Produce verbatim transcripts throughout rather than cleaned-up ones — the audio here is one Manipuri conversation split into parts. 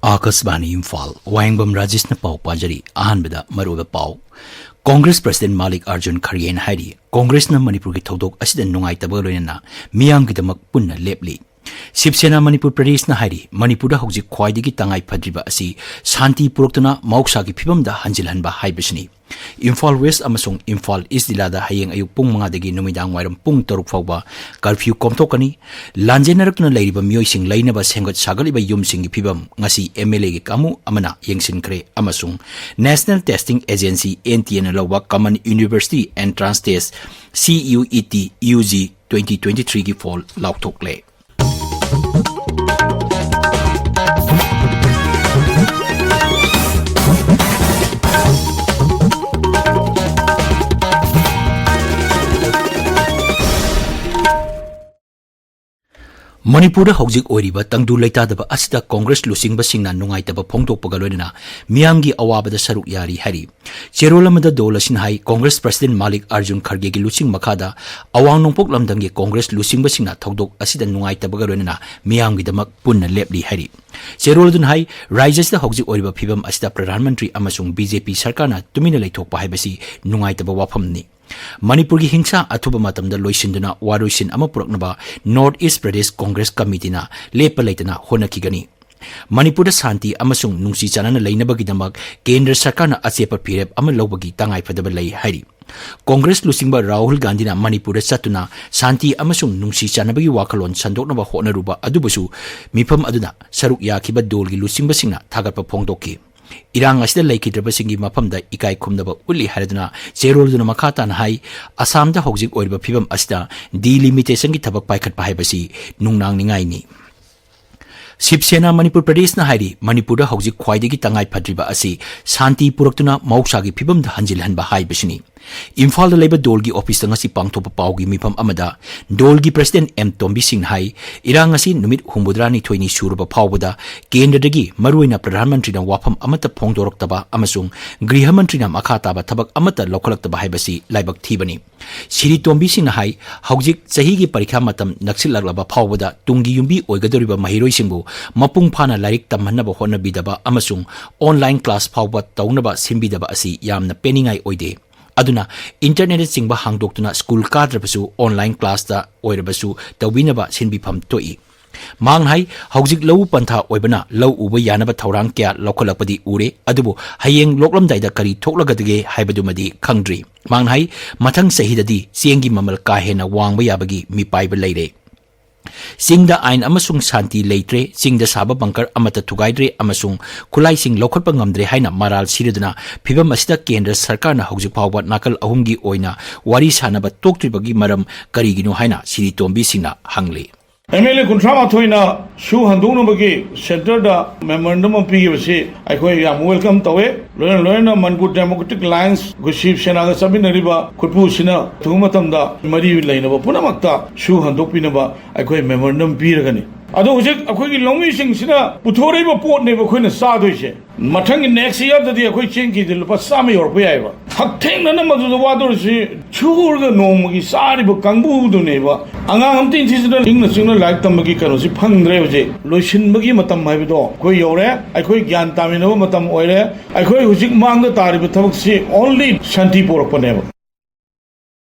ꯑꯥꯀꯥꯁꯕꯥꯅꯤ ꯏꯝꯐꯥꯜ, ꯋꯥꯍꯦꯡꯕꯝ ꯔꯥꯖꯦꯁꯅ ꯄꯥꯎ ꯄꯥꯖꯔꯤ꯫ ꯑꯍꯥꯟꯕꯗ ꯃꯔꯨꯑꯣꯏꯕ ꯄꯥꯎ꯫ ꯀꯣꯡꯒ꯭ꯔꯦꯁ ꯄ꯭ꯔꯁꯤꯗꯦꯟ ꯃꯥꯂꯤꯛ ꯑꯥꯔꯖꯨꯟ ꯈꯔꯒꯦꯅ ꯍꯥꯏꯔꯤ, ꯀꯣꯡꯒ꯭ꯔꯦꯁꯅ ꯃꯅꯤꯄꯨꯔꯒꯤ ꯊꯧꯗꯣꯛ ꯑꯁꯤꯗ ꯅꯨꯡꯉꯥꯏꯇꯕꯒ ꯂꯣꯏꯅꯅ ꯃꯤꯌꯥꯝꯒꯤꯗꯃꯛ ꯄꯨꯟꯅ ꯂꯦꯞꯂꯤ꯫ ꯁꯤꯕ ꯁꯦꯅꯥ ꯃꯅꯤꯄꯨꯔ ꯄ꯭ꯔꯗꯦꯁꯅ ꯍꯥꯏꯔꯤ, ꯃꯅꯤꯄꯨꯔꯗ ꯍꯧꯖꯤꯛ ꯈ꯭ꯋꯥꯏꯗꯒꯤ ꯇꯉꯥꯏ ꯐꯗ꯭ꯔꯤꯕ ꯑꯁꯤ ꯁꯥꯟꯇꯤ ꯄꯨꯔꯛꯇꯨꯅ ꯃꯍꯧꯁꯥꯒꯤ ꯐꯤꯕꯝꯗ ꯍꯟꯖꯤꯜꯍꯟꯕ ꯍꯥꯏꯕꯁꯤꯅꯤ꯫ ꯏꯝꯐꯥꯜ ꯋꯦꯁ ꯑꯃꯁꯨꯡ ꯏꯝꯐꯥꯜ ꯏꯁ ꯖꯤꯂꯥꯗ ꯍꯌꯦꯡ ꯑꯌꯨꯛ ꯄꯨꯡ ꯃꯉꯥꯗꯒꯤ ꯅꯨꯃꯤꯗꯥꯡ ꯋꯥꯏꯔꯝ ꯄꯨꯡ ꯇꯔꯨꯛ ꯐꯥꯎꯕ ꯀꯔꯐ꯭ꯌꯨ ꯀꯣꯝꯊꯣꯛꯀꯅꯤ꯫ ꯂꯥꯟꯖꯦꯟꯅꯔꯛꯇꯨꯅ ꯂꯩꯔꯤꯕ ꯃꯤꯑꯣꯏꯁꯤꯡ ꯂꯩꯅꯕ ꯁꯦꯝꯒꯠ ꯁꯥꯒꯠꯂꯤꯕ ꯌꯨꯝꯁꯤꯡꯒꯤ ꯐꯤꯕꯝ ꯉꯁꯤ ꯑꯦꯝ ꯑꯦꯜ ꯑꯦꯒꯤ ꯀꯥꯡꯕꯨ ꯑꯃꯅ ꯌꯦꯡꯁꯤꯟꯈ꯭ꯔꯦ ꯑꯃꯁꯨꯡ National Testing Agency, N T Aꯅ ꯂꯧꯕ Common University Entrance Test, C U E T, U G twenty twenty-threeꯒꯤ ꯐꯣꯜ ꯂꯥꯎꯊꯣꯛꯂꯦ꯫ ꯃꯅꯤꯄꯨꯔꯗ ꯍꯧꯖꯤꯛ ꯑꯣꯏꯔꯤꯕ ꯇꯪꯗꯨ ꯂꯩꯇꯥꯗꯕ ꯑꯁꯤꯗ ꯀꯣꯡꯒ꯭ꯔꯦꯁ ꯂꯨꯆꯤꯡꯕꯁꯤꯡꯅ ꯅꯨꯡꯉꯥꯏꯇꯕ ꯐꯣꯡꯗꯣꯛꯄꯒ ꯂꯣꯏꯅꯅ ꯃꯤꯌꯥꯝꯒꯤ ꯑꯋꯥꯕꯗ ꯁꯔꯨꯛ ꯌꯥꯔꯤ ꯍꯥꯏꯔꯤ꯫ ꯆꯦꯔꯣꯜ ꯑꯃꯗ ꯗꯣꯜ ꯑꯁꯤꯅ ꯍꯥꯏ, ꯀꯣꯡꯒ꯭ꯔꯦꯁ ꯄ꯭ꯔꯁꯤꯗꯦꯟ ꯃꯥꯂꯤꯛ ꯑꯥꯔꯖꯨꯟ ꯈꯔꯒꯦꯒꯤ ꯂꯨꯆꯤꯡ ꯃꯈꯥꯗ ꯑꯋꯥꯡ ꯅꯣꯡꯄꯣꯛ ꯂꯝꯗꯝꯒꯤ ꯀꯣꯡꯒ꯭ꯔꯦꯁ ꯂꯨꯆꯤꯡꯕꯁꯤꯡꯅ ꯊꯧꯗꯣꯛ ꯑꯁꯤꯗ ꯅꯨꯡꯉꯥꯏꯇꯕꯒ ꯂꯣꯏꯅꯅ ꯃꯤꯌꯥꯝꯒꯤꯗꯃꯛ ꯄꯨꯟꯅ ꯂꯦꯞꯂꯤ ꯍꯥꯏꯔꯤ꯫ ꯆꯦꯔꯣꯜ ꯑꯗꯨꯅ ꯍꯥꯏ, ꯔꯥꯖ꯭ꯌ ꯑꯁꯤꯗ ꯍꯧꯖꯤꯛ ꯑꯣꯏꯔꯤꯕ ꯐꯤꯕꯝ ꯑꯁꯤꯗ ꯄ꯭ꯔꯙꯥꯟ ꯃꯟꯇ꯭ꯔꯤ ꯑꯃꯁꯨꯡ ꯕꯤ ꯖꯦ ꯄꯤ ꯁꯔꯀꯥꯔꯅ ꯇꯨꯃꯤꯟꯅ ꯂꯩꯊꯣꯛꯄ ꯍꯥꯏꯕꯁꯤ ꯅꯨꯡꯉꯥꯏꯇꯕ ꯋꯥꯐꯝꯅꯤ꯫ ꯃꯅꯤꯄꯨꯔꯒꯤ ꯍꯤꯡꯁꯥ ꯑꯊꯨꯕ ꯃꯇꯝꯗ ꯂꯣꯏꯁꯤꯟꯗꯨꯅ ꯋꯥꯔꯣꯏꯁꯤꯟ ꯑꯃ ꯄꯨꯔꯛꯅꯕ North East Pradesh Congress Committeeꯅ ꯂꯦꯞꯄ ꯂꯩꯇꯅ ꯍꯣꯠꯅꯈꯤꯒꯅꯤ꯫ ꯃꯅꯤꯄꯨꯔꯗ ꯁꯥꯟꯇꯤ ꯑꯃꯁꯨꯡ ꯅꯨꯡꯁꯤ ꯆꯥꯟꯅꯅ ꯂꯩꯅꯕꯒꯤꯗꯃꯛ ꯀꯦꯟꯗ꯭ꯔ ꯁꯔꯀꯥꯔꯅ ꯑꯆꯦꯠꯄ ꯐꯤꯔꯦꯞ ꯑꯃ ꯂꯧꯕꯒꯤ ꯇꯉꯥꯏꯐꯗꯕ ꯂꯩ ꯍꯥꯏꯔꯤ꯫ ꯀꯣꯡꯒ꯭ꯔꯦꯁ ꯂꯨꯆꯤꯡꯕ ꯔꯥꯍꯨꯜ ꯒꯥꯟꯙꯤꯅ ꯃꯅꯤꯄꯨꯔꯗ ꯆꯠꯇꯨꯅ ꯁꯥꯟꯇꯤ ꯑꯃꯁꯨꯡ ꯅꯨꯡꯁꯤ ꯆꯥꯟꯅꯕꯒꯤ ꯋꯥꯈꯜꯂꯣꯟ ꯁꯟꯗꯣꯛꯅꯕ ꯍꯣꯠꯅꯔꯨꯕ ꯑꯗꯨꯕꯨꯁꯨ ꯃꯤꯐꯝ ꯑꯗꯨꯅ ꯁꯔꯨꯛ ꯌꯥꯈꯤꯕ ꯗꯣꯜꯒꯤ ꯂꯨꯆꯤꯡꯕꯁꯤꯡꯅ ꯊꯥꯒꯠꯄ ꯐꯣꯡꯗꯣꯛꯈꯤ꯫ ꯏꯔꯥꯡ ꯑꯁꯤꯗ ꯂꯩꯈꯤꯗ꯭ꯔꯕꯁꯤꯡꯒꯤ ꯃꯐꯝꯗ ꯏꯀꯥꯏ ꯈꯨꯝꯅꯕ ꯎꯠꯂꯤ ꯍꯥꯏꯔꯗꯨꯅ ꯆꯦꯔꯣꯜꯗꯨꯅ ꯃꯈꯥ ꯇꯥꯅ ꯍꯥꯏ, ꯑꯁꯥꯝꯗ ꯍꯧꯖꯤꯛ ꯑꯣꯏꯔꯤꯕ ꯐꯤꯕꯝ ꯑꯁꯤꯗ ꯗꯤꯂꯤꯃꯤꯇꯦꯁꯟꯒꯤ ꯊꯕꯛ ꯄꯥꯏꯈꯠꯄ ꯍꯥꯏꯕꯁꯤ ꯅꯨꯡꯅꯥꯡꯅꯤꯡꯉꯥꯏꯅꯤ꯫ ꯁꯤꯕ ꯁꯦꯅꯥ ꯃꯅꯤꯄꯨꯔ ꯄ꯭ꯔꯗꯦꯁꯅ ꯍꯥꯏꯔꯤ, ꯃꯅꯤꯄꯨꯔꯗ ꯍꯧꯖꯤꯛ ꯈ꯭ꯋꯥꯏꯗꯒꯤ ꯇꯉꯥꯏ ꯐꯗ꯭ꯔꯤꯕ ꯑꯁꯤ ꯁꯥꯟꯇꯤ ꯄꯨꯔꯛꯇꯨꯅ ꯃꯍꯧꯁꯥꯒꯤ ꯐꯤꯕꯝꯗ ꯍꯟꯖꯤꯜꯍꯟꯕ ꯍꯥꯏꯕꯁꯤꯅꯤ꯫ ꯏꯝꯐꯥꯜꯗ ꯂꯩꯕ ꯗꯣꯜꯒꯤ ꯑꯣꯐꯤꯁꯇ ꯉꯁꯤ ꯄꯥꯡꯊꯣꯛꯄ ꯄꯥꯎꯒꯤ ꯃꯤꯐꯝ ꯑꯃꯗ ꯗꯣꯜꯒꯤ ꯄ꯭ꯔꯁꯤꯗꯦꯟꯠ ꯑꯦꯝ ꯇꯣꯝꯕꯤ ꯁꯤꯡꯅ ꯍꯥꯏ, ꯏꯔꯥꯡ ꯑꯁꯤ ꯅꯨꯃꯤꯠ ꯍꯨꯝꯐꯨꯇꯔꯥꯅꯤꯊꯣꯏꯅꯤ ꯁꯨꯔꯕ ꯐꯥꯎꯕꯗ ꯀꯦꯟꯗ꯭ꯔꯗꯒꯤ ꯃꯔꯨꯑꯣꯏꯅ ꯄ꯭ꯔꯙꯥꯟ ꯃꯟꯇ꯭ꯔꯤꯅ ꯋꯥꯐꯝ ꯑꯃꯠꯇ ꯐꯣꯡꯗꯣꯔꯛꯇꯕ ꯑꯃꯁꯨꯡ ꯒ꯭ꯔꯤꯍ ꯃꯟꯇ꯭ꯔꯤꯅ ꯃꯈꯥ ꯇꯥꯕ ꯊꯕꯛ ꯑꯃꯠꯇ ꯂꯧꯈꯠꯂꯛꯇꯕ ꯍꯥꯏꯕꯁꯤ ꯂꯥꯏꯕꯛ ꯊꯤꯕꯅꯤ꯫ ꯁꯤꯔꯤ ꯇꯣꯝꯕꯤ ꯁꯤꯡꯅ ꯍꯥꯏ, ꯍꯧꯖꯤꯛ ꯆꯍꯤꯒꯤ ꯄꯔꯤꯈꯥ ꯃꯇꯝ ꯅꯛꯁꯤꯜꯂꯛꯂꯕ ꯐꯥꯎꯕꯗ ꯇꯨꯡꯒꯤ ꯌꯨꯝꯕꯤ ꯑꯣꯏꯒꯗꯧꯔꯤꯕ ꯃꯍꯩꯔꯣꯏꯁꯤꯡꯕꯨ ꯃꯄꯨꯡ ꯐꯥꯅ ꯂꯥꯏꯔꯤꯛ ꯇꯝꯍꯟꯅꯕ ꯍꯣꯠꯅꯕꯤꯗꯕ ꯑꯃꯁꯨꯡ ꯑꯣꯟꯂꯥꯏꯟ ꯀ꯭ꯂꯥꯁ ꯐꯥꯎꯕ ꯇꯧꯅꯕ ꯁꯤꯟꯕꯤꯗꯕ ꯑꯁꯤ ꯌꯥꯝꯅ ꯄꯦꯟꯅꯤꯡꯉꯥꯏ ꯑꯣꯏꯗꯦ꯫ ꯑꯗꯨꯅ ꯏꯟꯇꯔꯅꯦꯠꯅꯆꯤꯡꯕ ꯍꯥꯡꯗꯣꯛꯇꯨꯅ ꯁ꯭ꯀꯨꯜ ꯀꯥꯗ꯭ꯔꯕꯁꯨ ꯑꯣꯟꯂꯥꯏꯟ ꯀ꯭ꯂꯥꯁꯇ ꯑꯣꯏꯔꯕꯁꯨ ꯇꯧꯕꯤꯅꯕ ꯁꯤꯟꯕꯤꯐꯝ ꯊꯣꯛꯏ꯫ ꯃꯍꯥꯛꯅ ꯍꯥꯏ, ꯍꯧꯖꯤꯛ ꯂꯧꯎ ꯄꯟꯊꯥ ꯑꯣꯏꯕꯅ ꯂꯧ ꯎꯕ ꯌꯥꯅꯕ ꯊꯧꯔꯥꯡ ꯀꯌꯥ ꯂꯧꯈꯠꯂꯛꯄꯗꯤ ꯎꯔꯦ, ꯑꯗꯨꯕꯨ ꯍꯌꯦꯡ ꯂꯣꯛꯂꯝꯗꯥꯏꯗ ꯀꯔꯤ ꯊꯣꯛꯂꯒꯗꯒꯦ ꯍꯥꯏꯕꯗꯨꯃꯗꯤ ꯈꯪꯗ꯭ꯔꯤ꯫ ꯃꯍꯥꯛꯅ ꯍꯥꯏ, ꯃꯊꯪ ꯆꯍꯤꯗꯗꯤ ꯆꯦꯡꯒꯤ ꯃꯃꯜ ꯀꯥ ꯍꯦꯟꯅ ꯋꯥꯡꯕ ꯌꯥꯕꯒꯤ ꯃꯤꯄꯥꯏꯕ ꯂꯩꯔꯦ꯫ ꯆꯤꯡꯗ ꯑꯥꯏꯟ ꯑꯃꯁꯨꯡ ꯁꯥꯟꯇꯤ ꯂꯩꯇ꯭ꯔꯦ, ꯆꯤꯡꯗ ꯁꯥꯕ ꯕꯪꯀꯔ ꯑꯃꯠꯇ ꯊꯨꯒꯥꯏꯗ꯭ꯔꯦ ꯑꯃꯁꯨꯡ ꯈꯨꯠꯂꯥꯏꯁꯤꯡ ꯂꯧꯈꯠꯄ ꯉꯝꯗ꯭ꯔꯦ ꯍꯥꯏꯅ ꯃꯔꯥꯜ ꯁꯤꯔꯗꯨꯅ ꯐꯤꯚꯝ ꯑꯁꯤꯗ ꯀꯦꯟꯗ꯭ꯔ ꯁꯔꯀꯥꯔꯅ ꯍꯧꯖꯤꯛ ꯐꯥꯎꯕ ꯅꯥꯀꯜ ꯑꯍꯨꯝꯒꯤ ꯑꯣꯏꯅ ꯋꯥꯔꯤ ꯁꯥꯅꯕ ꯇꯣꯛꯇ꯭ꯔꯤꯕꯒꯤ ꯃꯔꯝ ꯀꯔꯤꯒꯤꯅꯣ ꯍꯥꯏꯅ ꯁꯤꯔꯤ ꯇꯣꯝꯕꯤ ꯁꯤꯡꯅ ꯍꯪꯂꯤ꯫ ꯑꯦꯝ ꯑꯦꯜ ꯑꯦ ꯀꯨꯟꯊ꯭ꯔꯥ ꯃꯥꯊꯣꯏꯅ ꯁꯨ ꯍꯟꯗꯣꯛꯅꯕꯒꯤ ꯁꯦꯟꯇꯔꯗ ꯃꯦꯃꯣꯔꯦꯟꯗꯝ ꯑꯃ ꯄꯤꯈꯤꯕꯁꯤ ꯑꯩꯈꯣꯏ ꯌꯥꯝ ꯋꯦꯜꯀꯝ ꯇꯧꯋꯦ꯫ ꯂꯣꯏꯅ ꯂꯣꯏꯅꯅ ꯃꯅꯤꯄꯨꯔ ꯗꯦꯃꯣꯀ꯭ꯔꯦꯇꯤꯛ ꯑꯦꯂꯥꯌꯟꯁ, ꯑꯩꯈꯣꯏ ꯁꯤꯕ ꯁꯦꯅꯥꯒ ꯆꯠꯃꯤꯟꯅꯔꯤꯕ ꯈꯨꯠꯄꯨꯁꯤꯅ ꯑꯊꯨꯕ ꯃꯇꯝꯗ ꯃꯔꯤ ꯂꯩꯅꯕ ꯄꯨꯝꯅꯃꯛꯇ ꯁꯨ ꯍꯟꯗꯣꯛꯄꯤꯅꯕ ꯑꯩꯈꯣꯏ ꯃꯦꯃꯣꯔꯦꯟꯗꯝ ꯄꯤꯔꯒꯅꯤ꯫ ꯑꯗꯣ ꯍꯧꯖꯤꯛ ꯑꯩꯈꯣꯏꯒꯤ ꯂꯧꯃꯤꯁꯤꯡꯁꯤꯅ ꯄꯨꯊꯣꯔꯛꯏꯕ ꯄꯣꯠꯅꯦꯕ ꯑꯩꯈꯣꯏꯅ ꯆꯥꯗꯣꯏꯁꯦ꯫ ꯃꯊꯪꯒꯤ ꯅꯦꯛꯁ ꯏꯌꯥꯔꯗꯗꯤ ꯑꯩꯈꯣꯏ ꯆꯦꯡ ꯀꯦꯖꯤ ꯂꯨꯄꯥ ꯆꯥꯝꯃ ꯌꯧꯔꯛꯄ ꯌꯥꯏꯑꯕ꯫ ꯍꯛꯊꯦꯡꯅꯅ ꯃꯗꯨꯗ ꯋꯥꯗꯧꯔꯤꯁꯤ ꯁꯨꯔꯒ ꯅꯣꯡꯃꯒꯤ ꯆꯥꯔꯤꯕ ꯀꯥꯡꯕꯨꯗꯨꯅꯦꯕ꯫ ꯑꯉꯥꯡ ꯑꯝꯇ ꯏꯟꯊꯤꯁꯤꯗ ꯏꯪꯅ ꯆꯤꯛꯅ ꯂꯥꯏꯔꯤꯛ ꯇꯝꯕꯒꯤ ꯀꯩꯅꯣꯁꯤ ꯐꯪꯗ꯭ꯔꯦ꯫ ꯍꯧꯖꯤꯛ ꯂꯣꯏꯁꯤꯟꯕꯒꯤ ꯃꯇꯝ ꯍꯥꯏꯕꯗꯣ ꯑꯩꯈꯣꯏ ꯌꯧꯔꯦ꯫ ꯑꯩꯈꯣꯏ ꯒ꯭ꯌꯥꯟ ꯇꯥꯃꯤꯟꯅꯕ ꯃꯇꯝ ꯑꯣꯏꯔꯦ꯫ ꯑꯩꯈꯣꯏ ꯍꯧꯖꯤꯛ ꯃꯥꯡꯗ ꯇꯥꯔꯤꯕ ꯊꯕꯛꯁꯤ only ꯁꯥꯟꯇꯤ ꯄꯣꯔꯛꯄꯅꯦꯕ꯫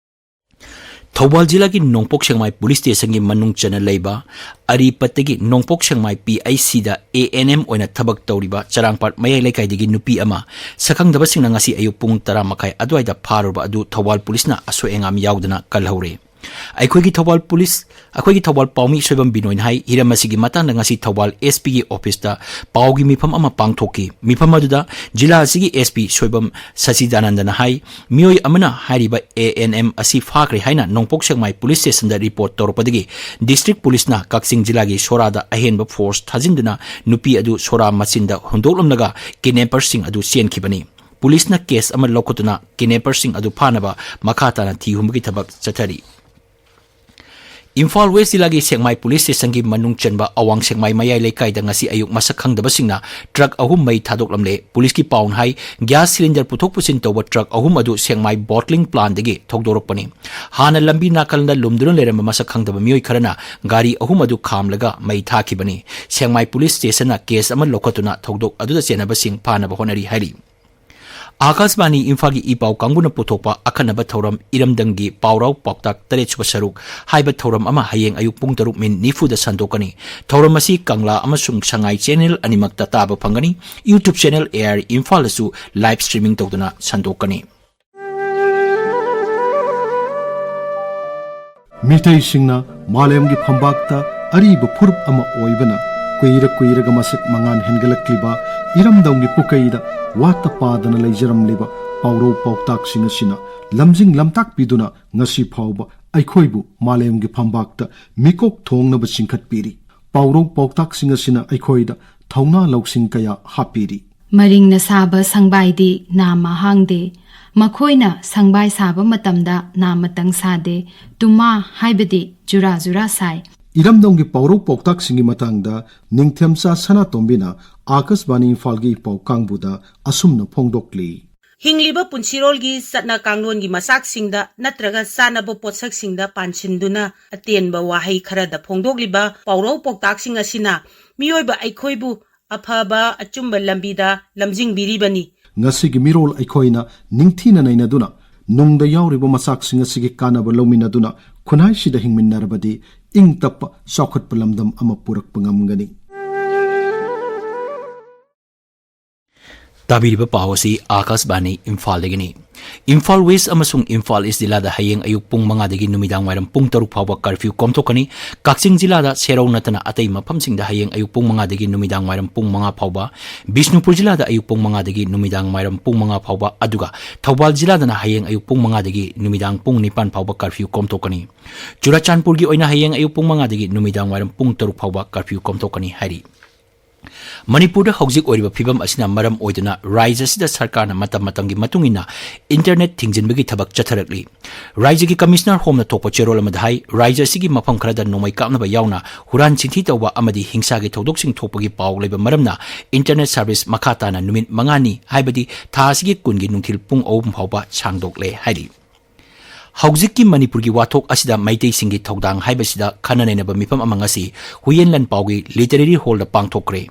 ꯊꯧꯕꯥꯜ ꯖꯤꯂꯥꯒꯤ ꯅꯣꯡꯄꯣꯛ ꯁꯦꯛꯃꯥꯏ ꯄꯨꯂꯤꯁ ꯁ꯭ꯇꯦꯁꯟꯒꯤ ꯃꯅꯨꯡ ꯆꯟꯅ ꯂꯩꯕ ꯑꯔꯤꯄꯠꯇꯒꯤ ꯅꯣꯡꯄꯣꯛ ꯁꯦꯛꯃꯥꯏ ꯄꯤ ꯑꯩꯆ ꯁꯤꯗ ꯑꯦ ꯑꯦꯟ ꯑꯦꯝ ꯑꯣꯏꯅ ꯊꯕꯛ ꯇꯧꯔꯤꯕ ꯆꯔꯥꯡꯄꯥꯠ ꯃꯌꯥꯏ ꯂꯩꯀꯥꯏꯗꯒꯤ ꯅꯨꯄꯤ ꯑꯃ ꯁꯛꯈꯪꯗꯕꯁꯤꯡꯅ ꯉꯁꯤ ꯑꯌꯨꯛ ꯄꯨꯡ ꯇꯔꯥ ꯃꯈꯥꯏ ꯑꯗꯨꯋꯥꯏꯗ ꯐꯥꯔꯨꯕ ꯑꯗꯨ ꯊꯧꯕꯥꯜ ꯄꯨꯂꯤꯁꯅ ꯑꯁꯣꯏ ꯑꯉꯥꯝ ꯌꯥꯎꯗꯅ ꯀꯜꯍꯧꯔꯦ꯫ ꯑꯩꯈꯣꯏꯒꯤ ꯊꯧꯕꯥꯜ ꯄꯨꯂꯤꯁ, ꯑꯩꯈꯣꯏꯒꯤ ꯊꯧꯕꯥꯜ ꯄꯥꯎꯃꯤ ꯁꯣꯏꯕꯝ ꯕꯤꯅꯣꯏꯅ ꯍꯥꯏ, ꯍꯤꯔꯝ ꯑꯁꯤꯒꯤ ꯃꯇꯥꯡꯗ ꯉꯁꯤ ꯊꯧꯕꯥꯜ ꯑꯦꯁ ꯄꯤꯒꯤ ꯑꯣꯐꯤꯁꯇ ꯄꯥꯎꯒꯤ ꯃꯤꯐꯝ ꯑꯃ ꯄꯥꯡꯊꯣꯛꯈꯤ꯫ ꯃꯤꯐꯝ ꯑꯗꯨꯗ ꯖꯤꯂꯥ ꯑꯁꯤꯒꯤ ꯑꯦꯁ ꯄꯤ ꯁꯣꯏꯕꯝ ꯁꯆꯤꯗꯥꯅꯟꯗꯅ ꯍꯥꯏ, ꯃꯤꯑꯣꯏ ꯑꯃꯅ ꯍꯥꯏꯔꯤꯕ ꯑꯦ ꯑꯦꯟ ꯑꯦꯝ ꯑꯁꯤ ꯐꯥꯈ꯭ꯔꯦ ꯍꯥꯏꯅ ꯅꯣꯡꯄꯣꯛ ꯁꯦꯛꯃꯥꯏ ꯄꯨꯂꯤꯁ ꯁ꯭ꯇꯦꯁꯟꯗ ꯔꯤꯄꯣꯔꯠ ꯇꯧꯔꯛꯄꯗꯒꯤ ꯗꯤꯁꯇ꯭ꯔꯤꯛ ꯄꯨꯂꯤꯁꯅ ꯀꯛꯆꯤꯡ ꯖꯤꯂꯥꯒꯤ ꯁꯣꯔꯥꯗ ꯑꯍꯦꯟꯕ ꯐꯣꯔꯁ ꯊꯥꯖꯤꯟꯗꯨꯅ ꯅꯨꯄꯤ ꯑꯗꯨ ꯁꯣꯔꯥ ꯃꯆꯤꯟꯗ ꯍꯨꯟꯗꯣꯛꯂꯝꯂꯒ ꯀꯤꯗꯅꯦꯄꯔꯁꯤꯡ ꯑꯗꯨ ꯆꯦꯟꯈꯤꯕꯅꯤ꯫ ꯄꯨꯂꯤꯁꯅ ꯀꯦꯁ ꯑꯃ ꯂꯧꯈꯠꯇꯨꯅ ꯀꯤꯗꯅꯦꯄꯔꯁꯤꯡ ꯑꯗꯨ ꯐꯥꯅꯕ ꯃꯈꯥ ꯇꯥꯅ ꯊꯤ ꯍꯨꯝꯕꯒꯤ ꯊꯕꯛ ꯆꯠꯊꯔꯤ꯫ ꯏꯝꯐꯥꯜ ꯋꯦꯁ ꯖꯤꯂꯥꯒꯤ ꯁꯦꯛꯃꯥꯏ ꯄꯨꯂꯤꯁ ꯁ꯭ꯇꯦꯁꯟꯒꯤ ꯃꯅꯨꯡ ꯆꯟꯕ ꯑꯋꯥꯡ ꯁꯦꯛꯃꯥꯏ ꯃꯌꯥꯏ ꯂꯩꯀꯥꯏꯗ ꯉꯁꯤ ꯑꯌꯨꯛ ꯃꯁꯛ ꯈꯪꯗꯕꯁꯤꯡꯅ ꯇ꯭ꯔꯛ ꯑꯍꯨꯝ ꯃꯩ ꯊꯥꯗꯣꯛꯂꯝꯂꯦ꯫ ꯄꯨꯂꯤꯁꯀꯤ ꯄꯥꯎꯅ ꯍꯥꯏ, ꯒ꯭ꯌꯥꯁ ꯁꯤꯂꯤꯟꯗꯔ ꯄꯨꯊꯣꯛ ꯄꯨꯁꯤꯟ ꯇꯧꯕ ꯇ꯭ꯔꯛ ꯑꯍꯨꯝ ꯑꯗꯨ ꯁꯦꯛꯃꯥꯏ ꯕꯣꯇ꯭ꯂꯤꯡ ꯄ꯭ꯂꯥꯟꯗꯒꯤ ꯊꯧꯗꯣꯔꯛꯄꯅꯤ꯫ ꯍꯥꯟꯅ ꯂꯝꯕꯤ ꯅꯥꯀꯜꯗ ꯂꯨꯝꯗꯨꯅ ꯂꯩꯔꯝꯕ ꯃꯁꯛ ꯈꯪꯗꯕ ꯃꯤꯑꯣꯏ ꯈꯔꯅ ꯒꯥꯔꯤ ꯑꯍꯨꯝ ꯑꯗꯨ ꯈꯥꯝꯂꯒ ꯃꯩ ꯊꯥꯈꯤꯕꯅꯤ꯫ ꯁꯦꯛꯃꯥꯏ ꯄꯨꯂꯤꯁ ꯁ꯭ꯇꯦꯁꯟꯅ ꯀꯦꯁ ꯑꯃ ꯂꯧꯈꯠꯇꯨꯅ ꯊꯧꯗꯣꯛ ꯑꯗꯨꯗ ꯆꯦꯟꯅꯕꯁꯤꯡ ꯐꯥꯅꯕ ꯍꯣꯠꯅꯔꯤ ꯍꯥꯏꯔꯤ꯫ ꯑꯥꯀꯥꯁꯕꯥꯅꯤ ꯏꯝꯐꯥꯜꯒꯤ ꯏ ꯄꯥꯎ ꯀꯥꯡꯕꯨꯅ ꯄꯨꯊꯣꯛꯄ ꯑꯈꯟꯅꯕ ꯊꯧꯔꯝ ꯏꯔꯝꯗꯝꯒꯤ ꯄꯥꯎꯔꯥꯎ ꯄꯥꯎꯇꯥꯛ ꯇꯔꯦꯠ ꯁꯨꯕ ꯁꯔꯨꯛ ꯍꯥꯏꯕ ꯊꯧꯔꯝ ꯑꯃ ꯍꯌꯦꯡ ꯑꯌꯨꯛ ꯄꯨꯡ ꯇꯔꯨꯛ ꯃꯤꯅꯤꯠ ꯅꯤꯐꯨꯗ ꯁꯟꯗꯣꯛꯀꯅꯤ꯫ ꯊꯧꯔꯝ ꯑꯁꯤ ꯀꯪꯂꯥ ꯑꯃꯁꯨꯡ ꯁꯉꯥꯏ ꯆꯦꯅꯦꯜ ꯑꯅꯤꯃꯛꯇ ꯇꯥꯕ ꯐꯪꯒꯅꯤ꯫ YouTube ꯆꯦꯅꯦꯜ AIR ꯏꯝꯐꯥꯜꯗꯁꯨ ꯂꯥꯏꯚ ꯁ꯭ꯇ꯭ꯔꯤꯃꯤꯡ ꯇꯧꯗꯨꯅ ꯁꯟꯗꯣꯛꯀꯅꯤ꯫ ꯃꯤꯇꯩꯁꯤꯡꯅ ꯃꯥꯂꯦꯝꯒꯤ ꯐꯝꯕꯥꯛꯇ ꯑꯔꯤꯕ ꯐꯨꯔꯨꯞ ꯑꯃ ꯑꯣꯏꯕꯅ ꯀꯨꯏꯔ ꯀꯨꯏꯔꯒ ꯃꯁꯛ ꯃꯉꯥꯜ ꯍꯦꯟꯒꯠꯂꯛꯂꯤꯕ ꯏꯔꯝꯗꯝꯒꯤ ꯄꯨꯀꯩꯗ ꯋꯥꯠꯇ ꯄꯥꯗꯅ ꯂꯩꯖꯔꯝꯂꯤꯕ ꯄꯥꯎꯔꯧ ꯄꯥꯎꯇꯥꯛꯁꯤꯡ ꯑꯁꯤꯅ ꯂꯝꯖꯤꯡ ꯂꯝꯇꯥꯛꯄꯤꯗꯨꯅ ꯉꯁꯤ ꯐꯥꯎꯕ ꯑꯩꯈꯣꯏꯕꯨ ꯃꯥꯂꯦꯝꯒꯤ ꯐꯝꯕꯥꯛꯇ ꯃꯤꯀꯣꯛ ꯊꯣꯡꯅꯕ ꯆꯤꯡꯈꯠꯄꯤꯔꯤ꯫ ꯄꯥꯎꯔꯧ ꯄꯥꯎꯇꯥꯛꯁꯤꯡ ꯑꯁꯤꯅ ꯑꯩꯈꯣꯏꯗ ꯊꯧꯅꯥ ꯂꯧꯁꯤꯡ ꯀꯌꯥ ꯍꯥꯞꯄꯤꯔꯤ꯫ ꯃꯔꯤꯡꯅ ꯁꯥꯕ ꯁꯪꯕꯥꯏꯗꯤ ꯅꯥꯝꯃ ꯍꯥꯡꯗꯦ꯫ ꯃꯈꯣꯏꯅ ꯁꯪꯕꯥꯏ ꯁꯥꯕ ꯃꯇꯝꯗ ꯅꯥꯝꯃꯇꯪ ꯁꯥꯗꯦ, ꯇꯨꯃꯥ ꯍꯥꯏꯕꯗꯤ ꯖꯨꯔꯥ ꯖꯨꯔꯥ ꯁꯥꯏ꯫ ꯏꯔꯝꯗꯝꯒꯤ ꯄꯥꯎꯔꯧ ꯄꯥꯎꯇꯥꯛꯁꯤꯡꯒꯤ ꯃꯇꯥꯡꯗ ꯅꯤꯡꯊꯦꯝꯆꯥ ꯁꯅꯥꯇꯣꯝꯕꯤꯅ ꯑꯥꯀꯥꯁꯕꯥꯅꯤ ꯏꯝꯐꯥꯜꯒꯤ ꯏ ꯄꯥꯎ ꯀꯥꯡꯕꯨꯗ ꯑꯁꯨꯝꯅ ꯐꯣꯡꯗꯣꯛꯂꯤ꯫ ꯍꯤꯡꯂꯤꯕ ꯄꯨꯟꯁꯤꯔꯣꯜꯒꯤ ꯆꯠꯅ ꯀꯥꯡꯂꯣꯟꯒꯤ ꯃꯆꯥꯛꯁꯤꯡꯗ ꯅꯠꯇ꯭ꯔꯒ ꯆꯥꯅꯕ ꯄꯣꯠꯁꯛꯁꯤꯡꯗ ꯄꯥꯟꯁꯤꯟꯗꯨꯅ ꯑꯇꯦꯟꯕ ꯋꯥꯍꯩ ꯈꯔꯗ ꯐꯣꯡꯗꯣꯛꯂꯤꯕ ꯄꯥꯎꯔꯧ ꯄꯥꯎꯇꯥꯛꯁꯤꯡ ꯑꯁꯤꯅ ꯃꯤꯑꯣꯏꯕ ꯑꯩꯈꯣꯏꯕꯨ ꯑꯐꯕ ꯑꯆꯨꯝꯕ ꯂꯝꯕꯤꯗ ꯂꯝꯖꯤꯡꯕꯤꯔꯤꯕꯅꯤ꯫ ꯉꯁꯤꯒꯤ ꯃꯤꯔꯣꯜ ꯑꯩꯈꯣꯏꯅ ꯅꯤꯡꯊꯤꯅ ꯅꯩꯅꯗꯨꯅ ꯅꯨꯡꯗ ꯌꯥꯎꯔꯤꯕ ꯃꯆꯥꯛꯁꯤꯡ ꯑꯁꯤꯒꯤ ꯀꯥꯟꯅꯕ ꯂꯧꯃꯤꯟꯅꯗꯨꯅ ꯈꯨꯟꯅꯥꯏꯁꯤꯗ ꯍꯤꯡꯃꯤꯟꯅꯔꯕꯗꯤ ꯏꯪ ꯇꯞꯄ ꯆꯥꯎꯈꯠꯄ ꯂꯝꯗꯝ ꯑꯃ ꯄꯨꯔꯛꯄ ꯉꯝꯒꯅꯤ꯫ ꯇꯥꯕꯤꯔꯤꯕ ꯄꯥꯎ ꯑꯁꯤ ꯑꯥꯀꯥꯁꯕꯥꯅꯤ ꯏꯝꯐꯥꯜꯗꯒꯤꯅꯤ꯫ ꯏꯝꯐꯥꯜ ꯋꯦꯁ ꯑꯃꯁꯨꯡ ꯏꯝꯐꯥꯜ ꯏꯁ ꯖꯤꯂꯥꯗ ꯍꯌꯦꯡ ꯑꯌꯨꯛ ꯄꯨꯡ ꯃꯉꯥꯗꯒꯤ ꯅꯨꯃꯤꯗꯥꯡ ꯋꯥꯏꯔꯝ ꯄꯨꯡ ꯇꯔꯨꯛ ꯐꯥꯎꯕ ꯀꯔꯐ꯭ꯌꯨ ꯀꯣꯝꯊꯣꯛꯀꯅꯤ꯫ ꯀꯛꯆꯤꯡ ꯖꯤꯂꯥꯗ ꯁꯦꯔꯧ ꯅꯠꯇꯅ ꯑꯇꯩ ꯃꯐꯝꯁꯤꯡꯗ ꯍꯌꯦꯡ ꯑꯌꯨꯛ ꯄꯨꯡ ꯃꯉꯥꯗꯒꯤ ꯅꯨꯃꯤꯗꯥꯡ ꯋꯥꯏꯔꯝ ꯄꯨꯡ ꯃꯉꯥ ꯐꯥꯎꯕ, ꯕꯤꯁꯅꯨꯄꯨꯔ ꯖꯤꯂꯥꯗ ꯑꯌꯨꯛ ꯄꯨꯡ ꯃꯉꯥꯗꯒꯤ ꯅꯨꯃꯤꯗꯥꯡ ꯋꯥꯏꯔꯝ ꯄꯨꯡ ꯃꯉꯥ ꯐꯥꯎꯕ, ꯑꯗꯨꯒ ꯊꯧꯕꯥꯜ ꯖꯤꯂꯥꯗꯅ ꯍꯌꯦꯡ ꯑꯌꯨꯛ ꯄꯨꯡ ꯃꯉꯥꯗꯒꯤ ꯅꯨꯃꯤꯗꯥꯡ ꯄꯨꯡ ꯅꯤꯄꯥꯟ ꯐꯥꯎꯕ ꯀꯔꯐ꯭ꯌꯨ ꯀꯣꯝꯊꯣꯛꯀꯅꯤ꯫ ꯆꯨꯔꯥꯆꯥꯟꯄꯨꯔꯒꯤ ꯑꯣꯏꯅ ꯍꯌꯦꯡ ꯑꯌꯨꯛ ꯄꯨꯡ ꯃꯉꯥꯗꯒꯤ ꯅꯨꯃꯤꯗꯥꯡ ꯋꯥꯏꯔꯝ ꯄꯨꯡ ꯇꯔꯨꯛ ꯐꯥꯎꯕ ꯀꯔꯐ꯭ꯌꯨ ꯀꯣꯝꯊꯣꯛꯀꯅꯤ ꯍꯥꯏꯔꯤ꯫ ꯃꯅꯤꯄꯨꯔꯗ ꯍꯧꯖꯤꯛ ꯑꯣꯏꯔꯤꯕ ꯐꯤꯕꯝ ꯑꯁꯤꯅ ꯃꯔꯝ ꯑꯣꯏꯗꯨꯅ ꯔꯥꯖ꯭ꯌ ꯑꯁꯤꯗ ꯁꯔꯀꯥꯔꯅ ꯃꯇꯝ ꯃꯇꯝꯒꯤ ꯃꯇꯨꯡ ꯏꯟꯅ internet ꯊꯤꯡꯖꯤꯟꯕꯒꯤ ꯊꯕꯛ ꯆꯠꯊꯔꯛꯂꯤ꯫ ꯔꯥꯖ꯭ꯌꯒꯤ Commissioner Homeꯅ ꯊꯣꯛꯄ ꯆꯦꯔꯣꯜ ꯑꯃꯗ ꯍꯥꯏ, ꯔꯥꯖ꯭ꯌ ꯑꯁꯤꯒꯤ ꯃꯐꯝ ꯈꯔꯗ ꯅꯣꯡꯃꯩ ꯀꯥꯞꯅꯕ ꯌꯥꯎꯅ ꯍꯨꯔꯥꯟ ꯆꯤꯟꯊꯤ ꯇꯧꯕ ꯑꯃꯗꯤ ꯍꯤꯡꯁꯥꯒꯤ ꯊꯧꯗꯣꯛꯁꯤꯡ ꯊꯣꯛꯄꯒꯤ ꯄꯥꯎ ꯂꯩꯕ ꯃꯔꯝꯅ internet service ꯃꯈꯥ ꯇꯥꯅ ꯅꯨꯃꯤꯠ ꯃꯉꯥꯅꯤ, ꯍꯥꯏꯕꯗꯤ ꯊꯥ ꯑꯁꯤꯒꯤ ꯀꯨꯟꯒꯤ ꯅꯨꯡꯊꯤꯜ ꯄꯨꯡ ꯑꯍꯨꯝ ꯐꯥꯎꯕ ꯁꯥꯡꯗꯣꯛꯂꯦ ꯍꯥꯏꯔꯤ꯫ ꯍꯧꯖꯤꯛꯀꯤ ꯃꯅꯤꯄꯨꯔꯒꯤ ꯋꯥꯊꯣꯛ ꯑꯁꯤꯗ ꯃꯩꯇꯩꯁꯤꯡꯒꯤ ꯊꯧꯗꯥꯡ ꯍꯥꯏꯕꯁꯤꯗ ꯈꯟꯅ ꯅꯩꯅꯕ ꯃꯤꯐꯝ ꯑꯃ ꯉꯁꯤ ꯍꯨꯏꯌꯦꯟ ꯂꯟꯄꯥꯎꯒꯤ Literary Hallꯗ ꯄꯥꯡꯊꯣꯛꯈ꯭ꯔꯦ꯫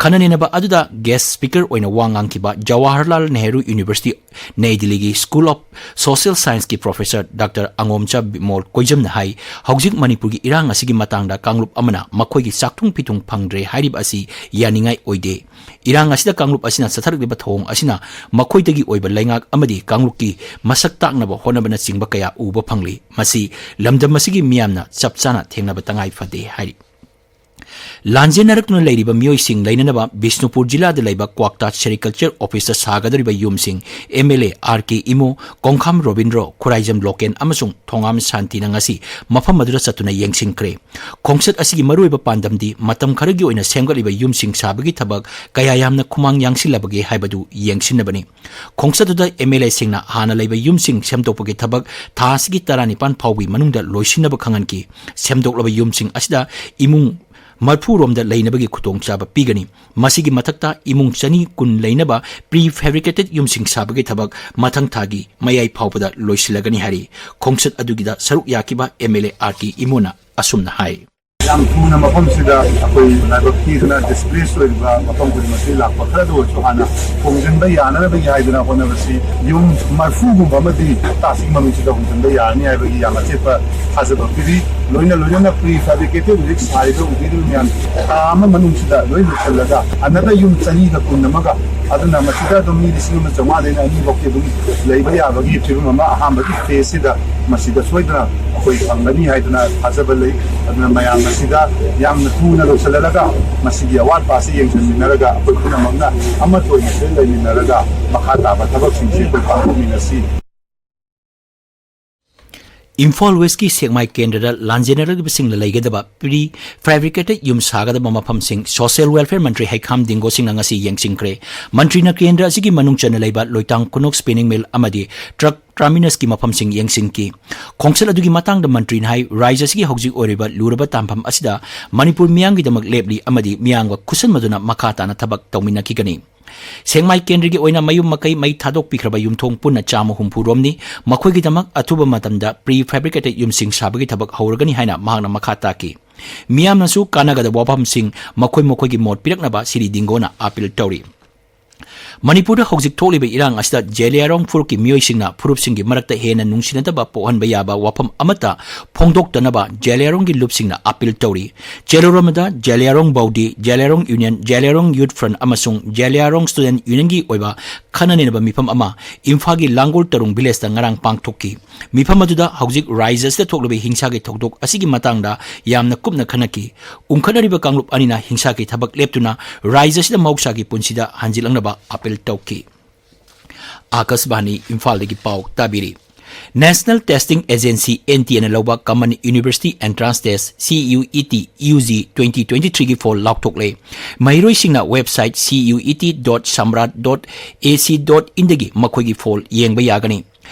ꯈꯟꯅ ꯅꯩꯅꯕ ꯑꯗꯨꯗ guest speaker ꯑꯣꯏꯅ ꯋꯥ ꯉꯥꯡꯈꯤꯕ ꯖꯋꯥꯍꯔꯂꯥꯜ ꯅꯦꯍꯔꯨ University ꯅꯩ ꯗꯤꯜꯂꯤꯒꯤ School of Social Scienceꯀꯤ Professor Doctor ꯑꯉꯣꯝꯆꯥ Bimol ꯀꯣꯏꯖꯝꯅ ꯍꯥꯏ, ꯍꯧꯖꯤꯛ ꯃꯅꯤꯄꯨꯔꯒꯤ ꯏꯔꯥꯡ ꯑꯁꯤꯒꯤ ꯃꯇꯥꯡꯗ ꯀꯥꯡꯂꯨꯞ ꯑꯃꯅ ꯃꯈꯣꯏꯒꯤ ꯆꯥꯛꯊꯨꯡ ꯐꯤꯊꯨꯡ ꯐꯪꯗ꯭ꯔꯦ ꯍꯥꯏꯔꯤꯕ ꯑꯁꯤ ꯌꯥꯅꯤꯡꯉꯥꯏ ꯑꯣꯏꯗꯦ꯫ ꯏꯔꯥꯡ ꯑꯁꯤꯗ ꯀꯥꯡꯂꯨꯞ ꯑꯁꯤꯅ ꯆꯠꯊꯔꯛꯂꯤꯕ ꯊꯧꯑꯣꯡ ꯑꯁꯤꯅ ꯃꯈꯣꯏꯗꯒꯤ ꯑꯣꯏꯕ ꯂꯩꯉꯥꯛ ꯑꯃꯗꯤ ꯀꯥꯡꯂꯨꯞꯀꯤ ꯃꯁꯛ ꯇꯥꯛꯅꯕ ꯍꯣꯠꯅꯕꯅꯆꯤꯡꯕ ꯀꯌꯥ ꯎꯕ ꯐꯪꯂꯤ꯫ ꯃꯁꯤ ꯂꯝꯗꯝ ꯑꯁꯤꯒꯤ ꯃꯤꯌꯥꯝꯅ ꯆꯞ ꯆꯥꯅ ꯊꯦꯡꯅꯕ ꯇꯉꯥꯏ ꯐꯗꯦ ꯍꯥꯏꯔꯤ꯫ ꯂꯥꯟꯖꯦꯟꯅꯔꯛꯇꯨꯅ ꯂꯩꯔꯤꯕ ꯃꯤꯑꯣꯏꯁꯤꯡ ꯂꯩꯅꯅꯕ ꯕꯤꯁꯅꯨꯄꯨꯔ ꯖꯤꯂꯥꯗ ꯂꯩꯕ ꯀ꯭ꯋꯥꯛꯇꯥ Sericulture Officeꯇ ꯁꯥꯒꯗꯧꯔꯤꯕ ꯌꯨꯝꯁꯤꯡ MLA R K Imo, Kongkham Robindro, Khuraijam Loken ꯑꯃꯁꯨꯡ ꯊꯣꯉꯥꯝ ꯁꯥꯟꯇꯤꯅ ꯉꯁꯤ ꯃꯐꯝ ꯑꯗꯨꯗ ꯆꯠꯇꯨꯅ ꯌꯦꯡꯁꯤꯟꯈ꯭ꯔꯦ꯫ ꯈꯣꯡꯆꯠ ꯑꯁꯤꯒꯤ ꯃꯔꯨꯑꯣꯏꯕ ꯄꯥꯟꯗꯝꯗꯤ ꯃꯇꯝ ꯈꯔꯒꯤ ꯑꯣꯏꯅ ꯁꯦꯝꯒꯠꯂꯤꯕ ꯌꯨꯝꯁꯤꯡ ꯁꯥꯕꯒꯤ ꯊꯕꯛ ꯀꯌꯥ ꯌꯥꯝꯅ ꯈꯨꯃꯥꯡ ꯌꯥꯡꯁꯤꯜꯂꯕꯒꯦ ꯍꯥꯏꯕꯗꯨ ꯌꯦꯡꯁꯤꯟꯅꯕꯅꯤ꯫ ꯈꯣꯡꯆꯠ ꯑꯗꯨꯗ MLAꯁꯤꯡꯅ ꯍꯥꯟꯅ ꯂꯩꯕ ꯌꯨꯝꯁꯤꯡ ꯁꯦꯝꯗꯣꯛꯄꯒꯤ ꯊꯕꯛ ꯊꯥ ꯑꯁꯤꯒꯤ ꯇꯔꯥꯅꯤꯄꯥꯟ ꯐꯥꯎꯕꯒꯤ ꯃꯅꯨꯡꯗ ꯂꯣꯏꯁꯤꯟꯅꯕ ꯈꯪꯍꯟꯈꯤ꯫ ꯁꯦꯝꯗꯣꯛꯂꯕ ꯌꯨꯝꯁꯤꯡ ꯑꯁꯤꯗ ꯏꯃꯨꯡ ꯃꯔꯐꯨ ꯔꯣꯝꯗ ꯂꯩꯅꯕꯒꯤ ꯈꯨꯗꯣꯡꯆꯥꯕ ꯄꯤꯒꯅꯤ꯫ ꯃꯁꯤꯒꯤ ꯃꯊꯛꯇ ꯏꯃꯨꯡ ꯆꯅꯤ ꯀꯨꯟ ꯂꯩꯅꯕ pre fabricated ꯌꯨꯝꯁꯤꯡ ꯁꯥꯕꯒꯤ ꯊꯕꯛ ꯃꯊꯪ ꯊꯥꯒꯤ ꯃꯌꯥꯏ ꯐꯥꯎꯕꯗ ꯂꯣꯏꯁꯤꯜꯂꯒꯅꯤ ꯍꯥꯏꯔꯤ꯫ ꯈꯣꯡꯆꯠ ꯑꯗꯨꯒꯤꯗ ꯁꯔꯨꯛ ꯌꯥꯈꯤꯕ MLA R K ꯏꯃꯣꯅ ꯑꯁꯨꯝꯅ ꯍꯥꯏ꯫ ꯌꯥꯝ ꯊꯨꯅ ꯃꯐꯝꯁꯤꯗ ꯑꯩꯈꯣꯏ ꯂꯥꯏꯕꯛ ꯊꯤꯗꯅ displace ꯑꯣꯏꯔꯤꯕ ꯃꯐꯝ ꯈꯨꯗꯤꯡꯃꯛꯇꯒꯤ ꯂꯥꯛꯄ ꯈꯔꯗ ꯑꯣꯏꯔꯁꯨ ꯍꯥꯟꯅ ꯍꯣꯡꯖꯤꯟꯕ ꯌꯥꯅꯅꯕꯒꯤ ꯍꯥꯏꯗꯅ ꯍꯣꯠꯅꯕꯁꯤ ꯌꯨꯝ ꯃꯔꯐꯨꯒꯨꯝꯕ ꯑꯃꯗꯤ ꯍꯞꯇꯥꯁꯤꯒꯤ ꯃꯅꯨꯡꯁꯤꯗ ꯍꯣꯡꯖꯤꯟꯕ ꯌꯥꯔꯅꯤ ꯍꯥꯏꯕꯒꯤ ꯌꯥꯝ ꯑꯆꯦꯠꯄ ꯊꯥꯖꯕ ꯄꯤꯔꯤ꯫ ꯂꯣꯏꯅ ꯂꯣꯏꯅꯅ pre fabricated ꯍꯧꯖꯤꯛ ꯁꯥꯔꯤꯕ ꯎꯕꯤꯔꯤꯕ ꯃꯌꯥꯝ ꯊꯥ ꯑꯃ ꯃꯅꯨꯡꯁꯤꯗ ꯂꯣꯏ ꯂꯣꯏꯁꯤꯜꯂꯒ another ꯌꯨꯝ ꯆꯅꯤꯒ ꯀꯨꯟ ꯑꯃꯒ, ꯑꯗꯨꯅ ꯃꯁꯤꯗ ꯑꯗꯨꯝ ꯃꯤ ꯂꯤꯁꯤꯡ ꯑꯃ ꯆꯥꯝꯃꯉꯥꯗꯩꯅ ꯑꯅꯤ ꯐꯥꯎꯗꯤ ꯑꯗꯨꯝ ꯂꯩꯕ ꯌꯥꯕꯒꯤ ꯐꯤꯕꯝ ꯑꯃ ꯑꯍꯥꯟꯕꯒꯤ phaseꯁꯤꯗ ꯃꯁꯤꯗ ꯁꯣꯏꯗꯅ ꯑꯩꯈꯣꯏ ꯐꯪꯒꯅꯤ ꯍꯥꯏꯗꯅ ꯊꯥꯖꯕ ꯂꯩ꯫ ꯑꯗꯨꯅ ꯃꯌꯥꯝ ꯑꯁꯤꯗ ꯌꯥꯝꯅ ꯊꯨꯅ ꯂꯣꯏꯁꯤꯜꯍꯜꯂꯒ ꯃꯁꯤꯒꯤ ꯑꯋꯥꯠ ꯑꯄꯥꯁꯤ ꯌꯦꯡꯁꯤꯟꯃꯤꯟꯅꯔꯒ ꯑꯩꯈꯣꯏ ꯄꯨꯝꯅꯃꯛꯅ ꯑꯃꯠꯇ ꯑꯣꯏꯅ ꯁꯤꯗ ꯂꯩꯃꯤꯟꯅꯔꯒ ꯃꯈꯥ ꯇꯥꯕ ꯊꯕꯛꯁꯤꯡꯁꯤ ꯑꯩꯈꯣꯏ ꯄꯥꯡꯊꯣꯛꯃꯤꯟꯅꯁꯤ꯫ ꯏꯝꯐꯥꯜ ꯋꯦꯁꯀꯤ ꯁꯦꯛꯃꯥꯏ ꯀꯦꯟꯗ꯭ꯔꯗ ꯂꯥꯟꯖꯦꯟꯅꯔꯛꯂꯤꯕꯁꯤꯡꯅ ꯂꯩꯒꯗꯕ pre fabricated ꯌꯨꯝ ꯁꯥꯒꯗꯕ ꯃꯐꯝꯁꯤꯡ social welfare ꯃꯟꯇ꯭ꯔꯤ ꯍꯩꯈꯥꯝ ꯗꯤꯡꯒꯣ ꯁꯤꯡꯅ ꯉꯁꯤ ꯌꯦꯡꯁꯤꯟꯈ꯭ꯔꯦ꯫ ꯃꯟꯇ꯭ꯔꯤꯅ ꯀꯦꯟꯗ꯭ꯔ ꯑꯁꯤꯒꯤ ꯃꯅꯨꯡ ꯆꯟꯅ ꯂꯩꯕ ꯂꯣꯏꯇꯥꯡ ꯈꯨꯅꯣꯛ spinning mill ꯑꯃꯗꯤ truck terminusꯀꯤ ꯃꯐꯝꯁꯤꯡ ꯌꯦꯡꯁꯤꯟꯈꯤ꯫ ꯈꯣꯡꯆꯠ ꯑꯗꯨꯒꯤ ꯃꯇꯥꯡꯗ ꯃꯟꯇ꯭ꯔꯤꯅ ꯍꯥꯏ, ꯔꯥꯖ꯭ꯌ ꯑꯁꯤꯒꯤ ꯍꯧꯖꯤꯛ ꯑꯣꯏꯔꯤꯕ ꯂꯨꯔꯕ ꯇꯥꯟꯐꯝ ꯑꯁꯤꯗ ꯃꯅꯤꯄꯨꯔ ꯃꯤꯌꯥꯝꯒꯤꯗꯃꯛ ꯂꯦꯞꯂꯤ ꯑꯃꯗꯤ ꯃꯤꯌꯥꯝꯒ ꯈꯨꯠꯁꯟꯃꯗꯨꯅ ꯃꯈꯥ ꯇꯥꯅ ꯊꯕꯛ ꯇꯧꯃꯤꯟꯅꯈꯤꯒꯅꯤ꯫ ꯁꯦꯛꯃꯥꯏ ꯀꯦꯟꯗ꯭ꯔꯒꯤ ꯑꯣꯏꯅ ꯃꯌꯨꯝ ꯃꯀꯩ ꯃꯩ ꯊꯥꯗꯣꯛꯄꯤꯈ꯭ꯔꯕ ꯌꯨꯝꯊꯣꯡ ꯄꯨꯟꯅ ꯆꯥꯝꯃ ꯍꯨꯝꯐꯨ ꯔꯣꯝꯅꯤ꯫ ꯃꯈꯣꯏꯒꯤꯗꯃꯛ ꯑꯊꯨꯕ ꯃꯇꯝꯗ pre fabricated ꯌꯨꯝꯁꯤꯡ ꯁꯥꯕꯒꯤ ꯊꯕꯛ ꯍꯧꯔꯒꯅꯤ ꯍꯥꯏꯅ ꯃꯍꯥꯛꯅ ꯃꯈꯥ ꯇꯥꯈꯤ꯫ ꯃꯤꯌꯥꯝꯅꯁꯨ ꯀꯥꯟꯅꯒꯗꯕ ꯋꯥꯐꯝꯁꯤꯡ ꯃꯈꯣꯏ ꯃꯈꯣꯏꯒꯤ ꯃꯣꯠ ꯄꯤꯔꯛꯅꯕ ꯁꯤꯔꯤ ꯗꯤꯡꯒꯣꯅ appeal ꯇꯧꯔꯤ꯫ ꯃꯅꯤꯄꯨꯔꯗ ꯍꯧꯖꯤꯛ ꯊꯣꯛꯂꯤꯕ ꯏꯔꯥꯡ ꯑꯁꯤꯗ ꯖꯦꯂꯤꯌꯥꯡꯔꯣꯡ ꯐꯨꯔꯨꯞꯀꯤ ꯃꯤꯑꯣꯏꯁꯤꯡꯅ ꯐꯨꯔꯨꯞꯁꯤꯡꯒꯤ ꯃꯔꯛꯇ ꯍꯦꯟꯅ ꯅꯨꯡꯁꯤꯅꯗꯕ ꯄꯣꯛꯍꯟꯕ ꯌꯥꯕ ꯋꯥꯐꯝ ꯑꯃꯠꯇ ꯐꯣꯡꯗꯣꯛꯇꯅꯕ ꯖꯦꯂꯤꯌꯥꯡꯔꯣꯡꯒꯤ ꯂꯨꯞꯁꯤꯡꯅ appeal ꯇꯧꯔꯤ꯫ ꯆꯦꯂꯣꯔꯣꯝꯗ ꯖꯦꯂꯤꯌꯥꯡꯔꯣꯡ ꯕꯥꯎꯗꯤ, ꯖꯦꯂꯤꯌꯥꯡꯔꯣꯡ ꯌꯨꯅꯤꯌꯟ, ꯖꯦꯂꯤꯌꯥꯡꯔꯣꯡ ꯌꯨꯠ ꯐ꯭ꯔꯟꯠ ꯑꯃꯁꯨꯡ ꯖꯦꯂꯤꯌꯥꯡꯔꯣꯡ ꯁ꯭ꯇꯨꯗꯦꯟꯠ ꯌꯨꯅꯤꯌꯟꯒꯤ ꯑꯣꯏꯕ ꯈꯟꯅ ꯅꯩꯅꯕ ꯃꯤꯐꯝ ꯑꯃ ꯏꯝꯐꯥꯜꯒꯤ ꯂꯥꯡꯒꯣꯜ ꯇꯔꯨꯡ ꯚꯤꯂꯦꯖꯇ ꯉꯔꯥꯡ ꯄꯥꯡꯊꯣꯛꯈꯤ꯫ ꯃꯤꯐꯝ ꯑꯗꯨꯗ ꯍꯧꯖꯤꯛ ꯔꯥꯖ꯭ꯌ ꯑꯁꯤꯗ ꯊꯣꯛꯂꯤꯕ ꯍꯤꯡꯁꯥꯒꯤ ꯊꯧꯗꯣꯛ ꯑꯁꯤꯒꯤ ꯃꯇꯥꯡꯗ ꯌꯥꯝꯅ ꯀꯨꯞꯅ ꯈꯟꯅꯈꯤ꯫ ꯎꯪꯈꯠꯅꯔꯤꯕ ꯀꯥꯡꯂꯨꯞ ꯑꯅꯤꯅ ꯍꯤꯡꯁꯥꯒꯤ ꯊꯕꯛ ꯂꯦꯞꯇꯨꯅ ꯔꯥꯖ꯭ꯌ ꯑꯁꯤꯗ ꯃꯍꯧꯁꯥꯒꯤ ꯄꯨꯟꯁꯤꯗ ꯍꯟꯖꯤꯜꯂꯛꯅꯕ appeal ꯇꯧꯈꯤ꯫ ꯑꯥꯀꯥꯁꯕꯥꯅꯤ ꯏꯝꯐꯥꯜꯗꯒꯤ ꯄꯥꯎ ꯇꯥꯕꯤꯔꯤ꯫ National Testing Agency, NTAꯅ ꯂꯧꯕ Common University Entrance Test, CUET, UG twenty twenty-threeꯒꯤ ꯐꯣꯜ ꯂꯥꯎꯊꯣꯛꯂꯦ꯫ ꯃꯍꯩꯔꯣꯏꯁꯤꯡꯅ website cuet dot samrat dot ac dot inꯗꯒꯤ ꯃꯈꯣꯏꯒꯤ ꯐꯣꯜ ꯌꯦꯡꯕ ꯌꯥꯒꯅꯤ꯫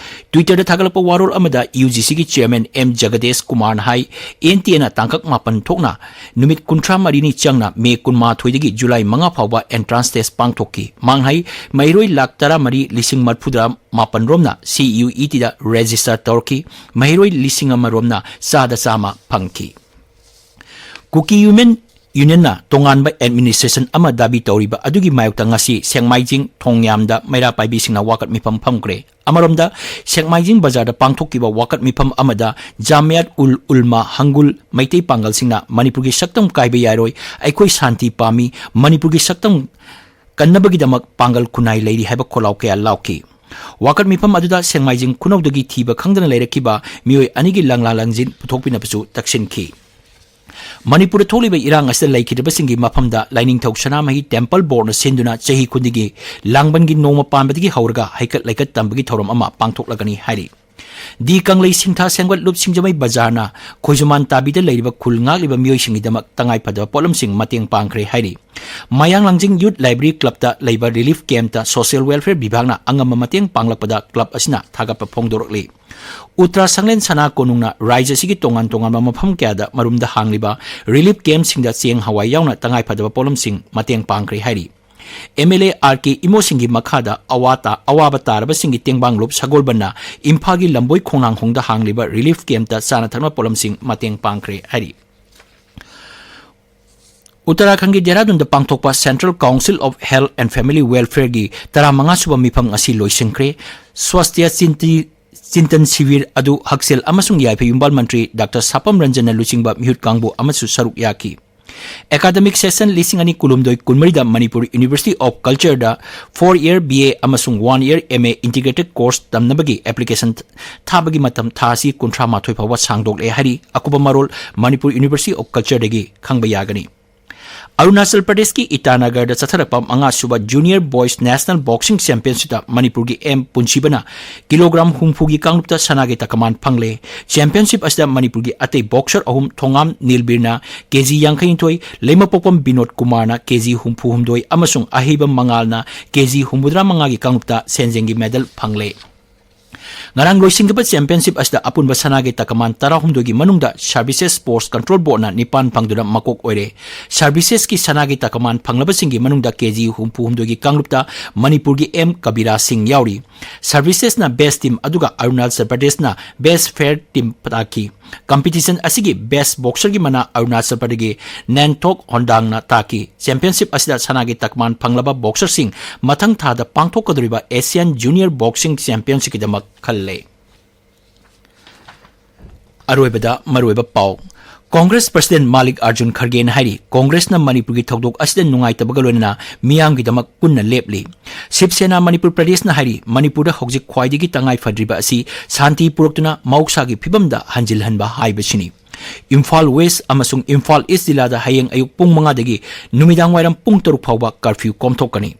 Twitterꯗ ꯊꯥꯒꯠꯂꯛꯄ ꯋꯥꯔꯣꯜ ꯑꯃꯗ UGCꯒꯤ chairman M ꯖꯒꯗꯦꯁ ꯀꯨꯃꯥꯔꯅ ꯍꯥꯏ, NTAꯅ ꯇꯥꯡꯀꯛ ꯃꯥꯄꯟ ꯊꯣꯛꯅ ꯅꯨꯃꯤꯠ ꯀꯨꯟꯊ꯭ꯔꯥ ꯃꯔꯤꯅꯤ ꯆꯪꯅ ꯃꯦ ꯀꯨꯟꯃꯥꯊꯣꯏꯗꯒꯤ ꯖꯨꯂꯥꯏ ꯃꯉꯥ ꯐꯥꯎꯕ entrance test ꯄꯥꯡꯊꯣꯛꯈꯤ꯫ ꯃꯍꯥꯛꯅ ꯍꯥꯏ, ꯃꯍꯩꯔꯣꯏ ꯂꯥꯈ ꯇꯔꯥꯃꯔꯤ ꯂꯤꯁꯤꯡ ꯃꯔꯤꯐꯨꯇꯔꯥ ꯃꯥꯄꯟ ꯔꯣꯝꯅ CUETꯗ register ꯇꯧꯔꯛꯈꯤ꯫ ꯃꯍꯩꯔꯣꯏ ꯂꯤꯁꯤꯡ ꯑꯃ ꯔꯣꯝꯅ ꯆꯥꯗ ꯆꯥꯝꯃ ꯐꯪꯈꯤ꯫ ꯀꯨꯀꯤ ꯋꯨꯃꯦꯟ ꯌꯨꯅꯤꯌꯟꯅ ꯇꯣꯉꯥꯟꯕ administration ꯑꯃ ꯗꯥꯕꯤ ꯇꯧꯔꯤꯕ ꯑꯗꯨꯒꯤ ꯃꯥꯌꯣꯛꯇ ꯉꯁꯤ ꯁꯦꯛꯃꯥꯏꯖꯤꯡ ꯊꯣꯡꯌꯥꯝꯗ ꯃꯩꯔꯥ ꯄꯥꯏꯕꯤꯁꯤꯡꯅ ꯋꯥꯀꯠ ꯃꯤꯐꯝ ꯐꯝꯈ꯭ꯔꯦ꯫ ꯑꯃꯔꯣꯝꯗ, ꯁꯦꯛꯃꯥꯏꯖꯤꯡ ꯕꯖꯥꯔꯗ ꯄꯥꯡꯊꯣꯛꯈꯤꯕ ꯋꯥꯀꯠ ꯃꯤꯐꯝ ꯑꯃꯗ ꯖꯥꯃꯤꯌꯥꯠ ꯎꯜ ꯎꯜꯃꯥ ꯍꯪꯒꯨꯜ ꯃꯩꯇꯩ ꯄꯥꯡꯒꯜꯁꯤꯡꯅ ꯃꯅꯤꯄꯨꯔꯒꯤ ꯁꯛꯇꯝ ꯀꯥꯏꯕ ꯌꯥꯔꯣꯏ, ꯑꯩꯈꯣꯏ ꯁꯥꯟꯇꯤ ꯄꯥꯝꯃꯤ, ꯃꯅꯤꯄꯨꯔꯒꯤ ꯁꯛꯇꯝ ꯀꯟꯅꯕꯒꯤꯗꯃꯛ ꯄꯥꯡꯒꯜ ꯈꯨꯟꯅꯥꯏ ꯂꯩꯔꯤ ꯍꯥꯏꯕ ꯈꯣꯜꯂꯥꯎ ꯀꯌꯥ ꯂꯥꯎꯈꯤ꯫ ꯋꯥꯀꯠ ꯃꯤꯐꯝ ꯑꯗꯨꯗ ꯁꯦꯛꯃꯥꯏꯖꯤꯡ ꯈꯨꯅꯧꯗꯒꯤ ꯊꯤꯕ ꯈꯪꯗꯅ ꯂꯩꯔꯛꯈꯤꯕ ꯃꯤꯑꯣꯏ ꯑꯅꯤꯒꯤ ꯂꯪꯂꯥ ꯂꯪꯖꯤꯟ ꯄꯨꯊꯣꯛꯄꯤꯅꯕꯁꯨ ꯇꯛꯁꯤꯟꯈꯤ꯫ ꯃꯅꯤꯄꯨꯔꯗ ꯊꯣꯛꯂꯤꯕ ꯏꯔꯥꯡ ꯑꯁꯤꯗ ꯂꯩꯈꯤꯗ꯭ꯔꯕꯁꯤꯡꯒꯤ ꯃꯐꯝꯗ ꯂꯥꯏꯅꯤꯡꯊꯧ ꯁꯅꯥꯃꯍꯤ Temple Boardꯅ ꯁꯤꯟꯗꯨꯅ ꯆꯍꯤ ꯈꯨꯗꯤꯡꯒꯤ ꯂꯥꯡꯕꯟꯒꯤ ꯅꯣꯡꯃ ꯄꯥꯟꯕꯗꯒꯤ ꯍꯧꯔꯒ ꯍꯩꯀꯠ ꯂꯩꯀꯠ ꯇꯝꯕꯒꯤ ꯊꯧꯔꯝ ꯑꯃ ꯄꯥꯡꯊꯣꯛꯂꯒꯅꯤ ꯍꯥꯏꯔꯤ꯫ ꯗꯤ ꯀꯪꯂꯩ ꯁꯤꯡꯊꯥ ꯁꯦꯝꯒꯠꯂꯨꯞ ꯁꯤꯡꯖꯃꯩ ꯕꯖꯥꯔꯅ ꯈꯣꯏꯖꯨꯃꯥꯟ ꯇꯥꯕꯤꯗ ꯂꯩꯔꯤꯕ ꯈꯨꯜ ꯉꯥꯛꯂꯤꯕ ꯃꯤꯑꯣꯏꯁꯤꯡꯒꯤꯗꯃꯛ ꯇꯉꯥꯏꯐꯗꯕ ꯄꯣꯠꯂꯝꯁꯤꯡ ꯃꯇꯦꯡ ꯄꯥꯡꯈ꯭ꯔꯦ ꯍꯥꯏꯔꯤ꯫ ꯃꯌꯥꯡ ꯂꯥꯡꯖꯤꯡ ꯌꯨꯠ ꯂꯥꯏꯕ꯭ꯔꯦꯔꯤ ꯀ꯭ꯂꯕꯇ ꯂꯩꯕ ꯔꯤꯂꯤꯐ ꯀꯦꯝꯞꯇ ꯁꯣꯁꯤꯌꯦꯜ ꯋꯦꯜꯐꯤꯌꯔ ꯕꯤꯚꯥꯒꯅ ꯑꯉꯝꯕ ꯃꯇꯦꯡ ꯄꯥꯡꯂꯛꯄꯗ ꯀ꯭ꯂꯕ ꯑꯁꯤꯅ ꯊꯥꯒꯠꯄ ꯐꯣꯡꯗꯣꯔꯛꯂꯤ꯫ ꯎꯇ꯭ꯔꯥ ꯁꯪꯂꯦꯟ ꯁꯅꯥ ꯀꯣꯅꯨꯡꯅ ꯔꯥꯏꯖ꯭ꯌ ꯑꯁꯤꯒꯤ ꯇꯣꯉꯥꯟ ꯇꯣꯉꯥꯟꯕ ꯃꯐꯝ ꯀꯌꯥꯗ ꯃꯔꯨꯝꯗ ꯍꯥꯡꯂꯤꯕ ꯔꯤꯂꯤꯐ ꯀꯦꯝꯞꯁꯤꯡꯗ ꯆꯦꯡ ꯍꯋꯥꯏ ꯌꯥꯎꯅ ꯇꯉꯥꯏꯐꯗꯕ ꯄꯣꯠꯂꯝꯁꯤꯡ ꯃꯇꯦꯡ ꯄꯥꯡꯈ꯭ꯔꯦ ꯍꯥꯏꯔꯤ꯫ ꯑꯦꯝ ꯑꯦꯜ ꯑꯦ ꯑꯥꯔ ꯀꯦ ꯏꯃꯣꯁꯤꯡꯒꯤ ꯃꯈꯥꯗ ꯑꯋꯥ ꯇꯥ-, ꯑꯋꯥꯕ ꯇꯥꯔꯕꯁꯤꯡꯒꯤ ꯇꯦꯡꯕꯥꯡꯂꯨꯞ ꯁꯒꯣꯜꯕꯟꯅ ꯏꯝꯐꯥꯜꯒꯤ ꯂꯝꯕꯣꯏ ꯈꯣꯡꯅꯥꯡꯈꯣꯡꯗ ꯍꯥꯡꯂꯤꯕ ꯔꯤꯂꯤꯐ ꯀꯦꯝꯞꯇ ꯆꯥꯅ ꯊꯛꯅ ꯄꯣꯠꯂꯝꯁꯤꯡ ꯃꯇꯦꯡ ꯄꯥꯡꯈ꯭ꯔꯦ ꯍꯥꯏꯔꯤ꯫ ꯎꯠꯇꯔꯥꯈꯟꯒꯤ ꯗꯦꯍꯔꯥꯗꯨꯟꯗ ꯄꯥꯡꯊꯣꯛꯄ Central Council of Health and Family Welfareꯒꯤ ꯇꯔꯥꯃꯉꯥ ꯁꯨꯕ ꯃꯤꯐꯝ ꯉꯁꯤ ꯂꯣꯏꯁꯤꯟꯈ꯭ꯔꯦ꯫ ꯁ꯭ꯋꯥꯁꯊ꯭ꯌ ꯆꯤꯟꯇꯤ-, ꯆꯤꯟꯇꯟ ꯁꯤꯕꯤꯔ ꯑꯗꯨ ꯍꯛꯁꯦꯜ ꯑꯃꯁꯨꯡ ꯌꯥꯏꯐ ꯌꯨꯝꯕꯥꯜ ꯃꯟꯇ꯭ꯔꯤ ꯗꯥꯛꯇꯔ ꯁꯥꯄꯝ ꯔꯟꯖꯟꯅ ꯂꯨꯆꯤꯡꯕ ꯃꯤꯍꯨꯠ ꯀꯥꯡꯕꯨ ꯑꯃꯁꯨ ꯁꯔꯨꯛ ꯌꯥꯈꯤ꯫ Academic session ꯂꯤꯁꯤꯡ ꯑꯅꯤ ꯀꯨꯟꯍꯨꯝꯗꯣꯏ ꯀꯨꯟꯃꯔꯤꯗ Manipur University of Cultureꯗ four year B A ꯑꯃꯁꯨꯡ one year M A integrated course ꯇꯝꯅꯕꯒꯤ application ꯊꯥꯕꯒꯤ ꯃꯇꯝ ꯊꯥ ꯑꯁꯤ ꯀꯨꯟꯊ꯭ꯔꯥ ꯃꯥꯊꯣꯏ ꯐꯥꯎꯕ ꯁꯥꯡꯗꯣꯛꯂꯦ ꯍꯥꯏꯔꯤ꯫ ꯑꯀꯨꯞꯄ ꯃꯔꯣꯜ ꯃꯅꯤꯄꯨꯔ University of Cultureꯗꯒꯤ ꯈꯪꯕ ꯌꯥꯒꯅꯤ꯫ ꯑꯔꯨꯅꯥꯆꯜ ꯄ꯭ꯔꯗꯦꯁꯀꯤ ꯏꯇꯥꯅꯒꯔꯗ ꯆꯠꯊꯔꯛꯄ ꯃꯉꯥ ꯁꯨꯕ Junior Boys National Boxing Championshipꯇ ꯃꯅꯤꯄꯨꯔꯒꯤ ꯑꯦꯝ ꯄꯨꯟꯁꯤꯕꯅ ꯀꯤꯂꯣꯒ꯭ꯔꯥꯝ ꯍꯨꯝꯐꯨꯒꯤ ꯀꯥꯡꯂꯨꯞꯇ ꯁꯅꯥꯒꯤ ꯇꯀꯃꯥꯟ ꯐꯪꯂꯦ꯫ Championship ꯑꯁꯤꯗ ꯃꯅꯤꯄꯨꯔꯒꯤ ꯑꯇꯩ boxer ꯑꯍꯨꯝ ꯊꯣꯉꯥꯝ ꯅꯤꯜꯕꯤꯔꯅ ꯀꯦ ꯖꯤ ꯌꯥꯡꯈꯩꯅꯤꯊꯣꯏ, ꯂꯩꯃꯄꯣꯛꯄꯝ ꯕꯤꯅꯣꯗ ꯀꯨꯃꯥꯔꯅ ꯀꯦ ꯖꯤ ꯍꯨꯝꯐꯨ ꯍꯨꯝꯗꯣꯏ ꯑꯃꯁꯨꯡ ꯑꯍꯩꯕ ꯃꯉꯥꯜꯅ ꯀꯦ ꯖꯤ ꯍꯨꯝꯐꯨꯇꯔꯥ ꯃꯉꯥꯒꯤ ꯀꯥꯡꯂꯨꯞꯇ ꯁꯦꯟꯖꯦꯡꯒꯤ medal ꯐꯪꯂꯦ꯫ ꯉꯔꯥꯡ ꯂꯣꯏꯁꯤꯟꯈꯤꯕ championship ꯑꯁꯤꯗ ꯑꯄꯨꯟꯕ ꯁꯅꯥꯒꯤ ꯇꯀꯃꯥꯟ ꯇꯔꯥꯍꯨꯝꯗꯣꯏꯒꯤ ꯃꯅꯨꯡꯗ Services Sports Control Boardꯅ ꯅꯤꯄꯥꯟ ꯐꯪꯗꯨꯅ ꯃꯀꯣꯛ ꯑꯣꯏꯔꯦ꯫ Servicesꯀꯤ ꯁꯅꯥꯒꯤ ꯇꯀꯃꯥꯟ ꯐꯪꯂꯕꯁꯤꯡꯒꯤ ꯃꯅꯨꯡꯗ ꯀꯦ ꯖꯤ ꯍꯨꯝꯐꯨ ꯍꯨꯝꯗꯣꯏꯒꯤ ꯀꯥꯡꯂꯨꯞꯇ ꯃꯅꯤꯄꯨꯔꯒꯤ ꯑꯦꯝ ꯀꯕꯤꯔꯥ ꯁꯤꯡ ꯌꯥꯎꯔꯤ꯫ Servicesꯅ best team ꯑꯗꯨꯒ ꯑꯔꯨꯅꯥꯆꯜ ꯄ꯭ꯔꯗꯦꯁꯅ best fair team ꯇꯥꯈꯤ꯫ Competition ꯑꯁꯤꯒꯤ best boxerꯒꯤ ꯃꯅꯥ ꯑꯔꯨꯅꯥꯆꯜ ꯄ꯭ꯔꯗꯦꯁꯀꯤ ꯅꯦꯟꯊꯣꯛ ꯍꯣꯟꯗꯥꯡꯅ ꯇꯥꯈꯤ꯫ Championship ꯑꯁꯤꯗ ꯁꯅꯥꯒꯤ ꯇꯀꯃꯥꯟ ꯐꯪꯂꯕ boxerꯁꯤꯡ ꯃꯊꯪ ꯊꯥꯗ ꯄꯥꯡꯊꯣꯛꯀꯗꯧꯔꯤꯕ Asian Junior Boxing Championshipꯀꯤꯗꯃꯛ ꯈꯜꯂꯦ꯫ ꯑꯔꯣꯏꯕꯗ ꯃꯔꯨꯑꯣꯏꯕ ꯄꯥꯎ꯫ Congress President ꯃꯥꯂꯤꯛ ꯑꯥꯔꯖꯨꯟ ꯈꯔꯒꯦꯅ ꯍꯥꯏꯔꯤ, Congressꯅ ꯃꯅꯤꯄꯨꯔꯒꯤ ꯊꯧꯗꯣꯛ ꯑꯁꯤꯗ ꯅꯨꯡꯉꯥꯏꯇꯕꯒ ꯂꯣꯏꯅꯅ ꯃꯤꯌꯥꯝꯒꯤꯗꯃꯛ ꯄꯨꯟꯅ ꯂꯦꯞꯂꯤ꯫ ꯁꯤꯕ ꯁꯦꯅꯥ ꯃꯅꯤꯄꯨꯔ ꯄ꯭ꯔꯗꯦꯁꯅ ꯍꯥꯏꯔꯤ, ꯃꯅꯤꯄꯨꯔꯗ ꯍꯧꯖꯤꯛ ꯈ꯭ꯋꯥꯏꯗꯒꯤ ꯇꯉꯥꯏ ꯐꯗ꯭ꯔꯤꯕ ꯑꯁꯤ ꯁꯥꯟꯇꯤ ꯄꯨꯔꯛꯇꯨꯅ ꯃꯍꯧꯁꯥꯒꯤ ꯐꯤꯕꯝꯗ ꯍꯟꯖꯤꯜꯍꯟꯕ ꯍꯥꯏꯕꯁꯤꯅꯤ꯫ ꯏꯝꯐꯥꯜ West ꯑꯃꯁꯨꯡ ꯏꯝꯐꯥꯜ East ꯖꯤꯂꯥꯗ ꯍꯌꯦꯡ ꯑꯌꯨꯛ ꯄꯨꯡ ꯃꯉꯥꯗꯒꯤ ꯅꯨꯃꯤꯗꯥꯡ ꯋꯥꯏꯔꯝ ꯄꯨꯡ ꯇꯔꯨꯛ ꯐꯥꯎꯕ curfew ꯀꯣꯝꯊꯣꯛꯀꯅꯤ꯫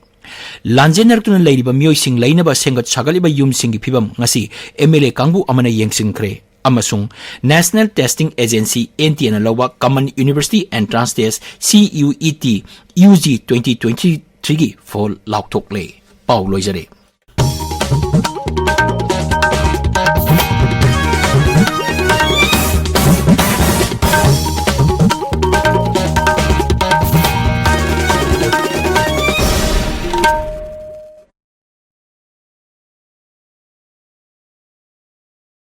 ꯂꯥꯟꯖꯦꯟꯅꯔꯛꯇꯨꯅ ꯂꯩꯔꯤꯕ ꯃꯤꯑꯣꯏꯁꯤꯡ ꯂꯩꯅꯕ ꯁꯦꯝꯒꯠ ꯁꯥꯒꯠꯂꯤꯕ ꯌꯨꯝꯁꯤꯡꯒꯤ ꯐꯤꯕꯝ ꯉꯁꯤ ꯑꯦꯝ ꯑꯦꯜ ꯑꯦ ꯀꯥꯡꯕꯨ ꯑꯃꯅ ꯌꯦꯡꯁꯤꯟꯈ꯭ꯔꯦ ꯑꯃꯁꯨꯡ National Testing Agency, N T A ꯅ ꯂꯧꯕ Common University Entrance Test, C U E T, U G twenty twenty-three ꯒꯤ ꯐꯣꯜ ꯂꯥꯎꯊꯣꯛꯂꯦ꯫ ꯄꯥꯎ ꯂꯣꯏꯖꯔꯦ꯫